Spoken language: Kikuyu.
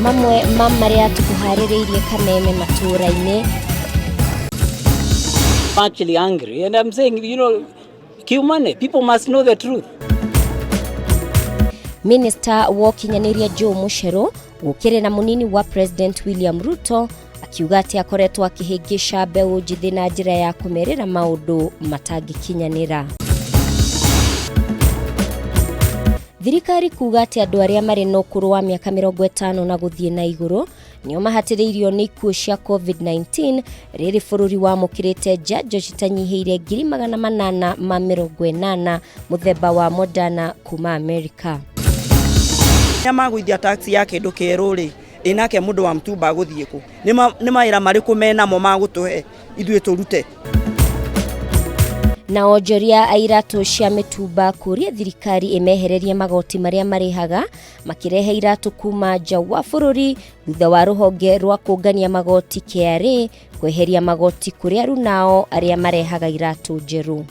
Mamwe ma marĩa tũkũharĩrĩirie kameme matũũra-inĩ. I'm actually angry and I'm saying, kiumane, people must know the truth. Minista wa ũkinyanĩria Joe Mucheru gũkĩrĩra mũnini wa President William Ruto akiuga atĩ akoretwo akĩhĩngĩca mbeũ njĩthĩ na njĩra ya kũmerĩra maũndũ matangĩkinyanĩra. Thirikari kuga atĩ andũ arĩa marĩ na ũkũrũ wa mĩaka 50 na gũthiĩ na igũrũ nĩo mahatĩrĩirio nĩ ikuũ cia COVID-19 rĩrĩ bũrũri wamũkĩrĩte njanjo citanyihĩire 880,000 mũthemba wa Moderna kuma Amerika. Arĩa magũithia tax ya kĩndũ kĩerũ rĩ, ĩ nake mũndũ wa mtumba agũthiĩ kũ? Nĩ mawĩra marĩkũ menamo ma gũtũhe ithuĩ tũrute? Na onjoria a iratũ cia mĩtumba kũria thirikari ĩmehererie magoti marĩa marĩhaga makĩrehe iratũ kuma nja wa bũrũri thutha wa rũhonge rwa kũngania magoti KRA kweheria magoti kũrĩ arunao arĩa marehaga iratũ njerũ.